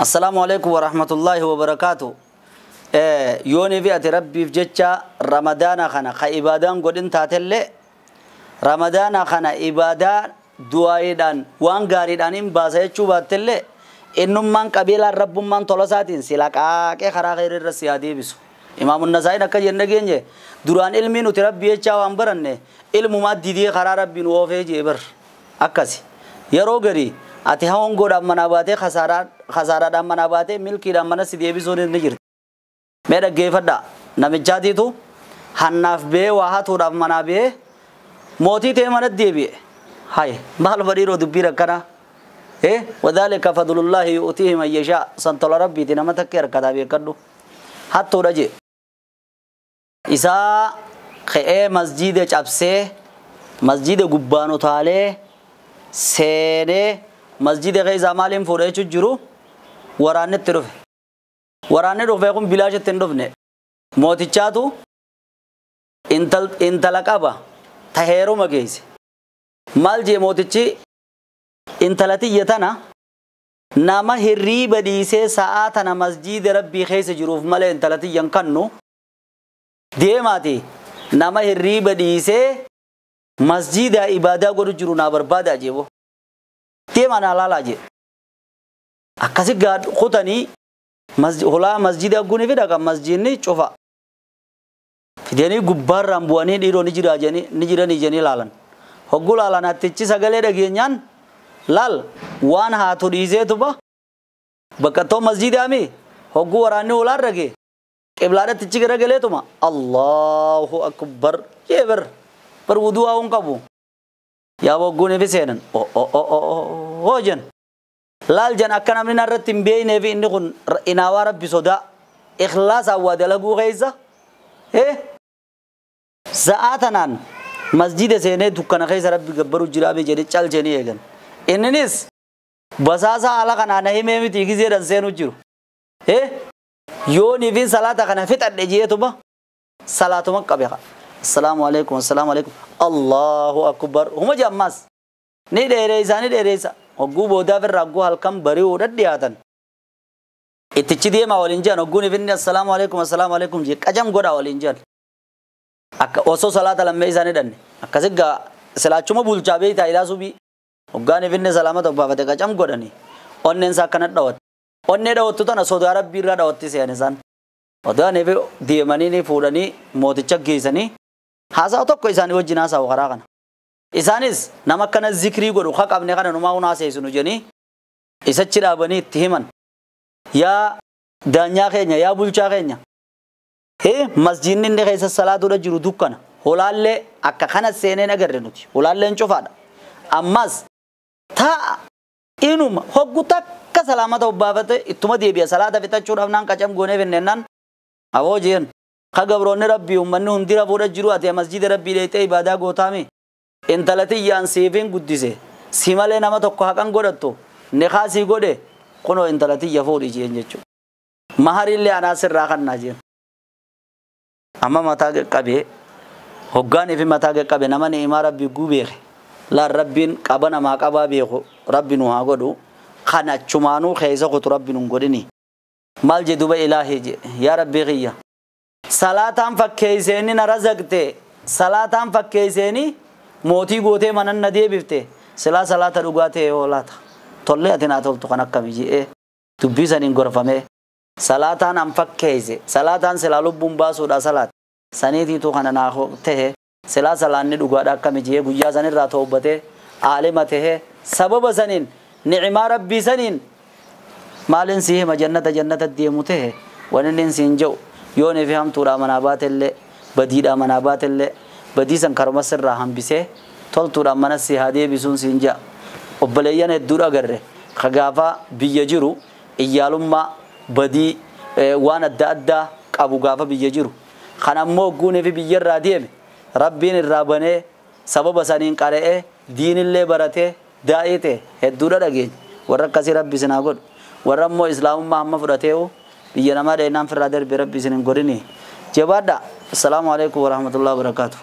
Assalaamu alaikum warahmatullaahi wabarakaatu. Yoonii fi ati rabbiif jecha ramadaana kana ka ibaadaan godhin taatellee ramadaana kana ibaadaa du'aayiidhaan waan gaariidhaan hin baasa jechuu baattellee innummaan qabeelaan rabbummaan tola isaatiin si laqaaqee karaa khayrii irra si haa deebisu. Imaamun Nasaa'iin akka jenne geenye duraan ilmii nuti rabbi jechaa waan baranne ilmumaa didee karaa rabbiin oofee jee bar akkasi. Yeroo garii ati hongoodhaan manaa baatee khasaaraadhaan manaa baatee milkiidhaan mana si deebisuun ni jirti. Mee dhaggeeffadhaa namichaatiitu hannaaf bee waa hatuudhaaf manaa bee mootii ta'e mana deebi'e. Hay maal badhiiroo dubbii akkanaa? Wadhalika fadlullaahi yu'tiihi man yashaa san tola rabbiiti nama takka harkataa beekadhu. Hattuudha jee. Isaa ka'ee masjiida cabsee masjiida gubbaan utaalee seenee masjiida keessaa maaliin fuudha jechuun jiru waraanni itti dhufe. Waraanni dhufe kun bilaashitti hin dhufne. Mootichaatu intala qaba ta heeruma geesse. Maal jee mootichi intala tiyya tana nama hirriiba dhiisee sa'aa tana masjiida rabbii keessa jiruuf malee intala tiyyan kannu deemaati nama hirriiba dhiisee masjiida ibaadaa godhu jiru naa barbaadaa jeebo. Deemaa naa laalaa jee. Akkasi gaad kutanii hulaa masjiida guni fida kan masjiidni cufa. Fidanii gubbaarraan bu'anii dhiiroo ni jira jedhanii ni jiranii jedhanii laalan. Hogguu laalan hattichi sagalee dhageenyaan laal waan haatu dhiiseetuba bakka too masjiidaami hogguu waraanni hulaan rage qiblaadhatti achi garagaleetuma Allahu akbar jee bar bar wuduu hin qabu. Yaa hogguun ifi seenan o jen laal jan akka namni narratti hin beeknee fi inni kun inaawaa rabbi sodaa ikhlaasaan waa dalaguu keessa sa'aa tanaan masjiida seenee dukkana keessa rabbi gabbaru jiraame jedhee cal jedhanii eegan. Inninis basaasa haala kanaa na himee miti gizeedhaan seenuu jiru. Yoo niifin salaata kana fixadhe jeetuma salaatuma qabe. Assalaamu alaikum assalaamu alaikum Allahu akbar. Huma jammas ni dheereessa ni dheereessa. Hogguu boodaaf irraa hogguu halkan bari'uudha dhiyaatan. Ittichi deemaa waliin jiran hogguu niifinni assalaamu alaikum assalaamu alaikum jee qajam godhaa waliin jiran. Akka osoo salaata lammee isaanii dhanne akkasi gaa silaachuma bulchaa beektaa ilaa subii. Hoggaan ifinne salaamata obbaafate qacam godhani onneen isaa akkana dhawwatte. Onnee dhawwattu tana sodaa rabbii irraa dhawwatti seen isaan. Odaan ifi deemanii ni fuudhanii mooticha geessanii haasa'a tokko isaanii wajjin haasa'u karaa kana. Isaanis nama akkana zikrii godhu haa qabne kana numaa hunaa seesinu jedhanii isachi dhaabanii itti himan. Yaa daanyaa keenya yaa bulchaa keenya. Masjiidni inni keessa salaatuudha jiru dukkana. Holaallee akka kana seeneen agarre nuti. Holaalleen cufaadha. Ammas taa inuma hoggu takka salaamata obbaafate ittuma deebi'a salaata fixachuudhaaf naan qacam goonee finnennaan aboo jeen ka gabroonni rabbii uummanni hundi rafuudha jiru ati masjiida rabbii dheeyxee ibaadaa gootaami intala tiyyaan siifin guddise si malee nama tokko haqan godhattu nikaa sii godhe kunoo intala tiyya fuudhi jeen jechuudha. Maharillee anaa sirraa kannaa jeen. Amma mataa qaqqabee hoggaanii fi mataa qaqqabe nama ni'imaa rabbii guu beeke. Laal rabbiin qaba namaa qabaa beeku rabbi nu haa godhu kan achumaanuu keessa kutu rabbi nu hin godhini. Maal jedhu duba ilaahii jedhe yaa rabbii kiyya. Salaataan fakkeesseeni na razaqte salaataan fakkeesseeni mootii gootee manan na deebifte silaa salaata dhugaa ta'e yoo laata tollee ati naa toltu kan akkami jedhee dubbii saniin gorfamee salaataan an fakkeesse salaataan silaa lubbuun baasuudha salaata saniitiitu kana naa ta'e. Silaa salaanni dhugaadha akkami jee guyyaa sanirraa toobbatee aalima tahee sababa saniin ni'imaa rabbii saniin maaliin si hima jannata jannata deemu tahe waan inni siin jedhu yoo ni fi hamtuudhaa manaa baatellee badiidhaa manaa baatellee badii san karuma sirraa hambisee toltuudhaan mana si haa deebisuun siin jedha. Obboleeyyan hedduudha agarre ka gaafa biyya jiru iyyaalummaa badii waan adda addaa qabu gaafa biyya jiru kan ammoo hogguunii fi biyyarraa deeme rabbiin irraa banee sababa saniin qara'ee diinillee baratee daa'ii ta'e hedduudha dhageenya. Warra akkasii rabbi isin haa godhu. Warra ammoo islaamummaa hamma fudhateehu biyya namaa dheennaan firraa darbe rabbi isin hin godhini. Jabaadha. Assalaamu alaikum warahmatullahi wabarakaatuh.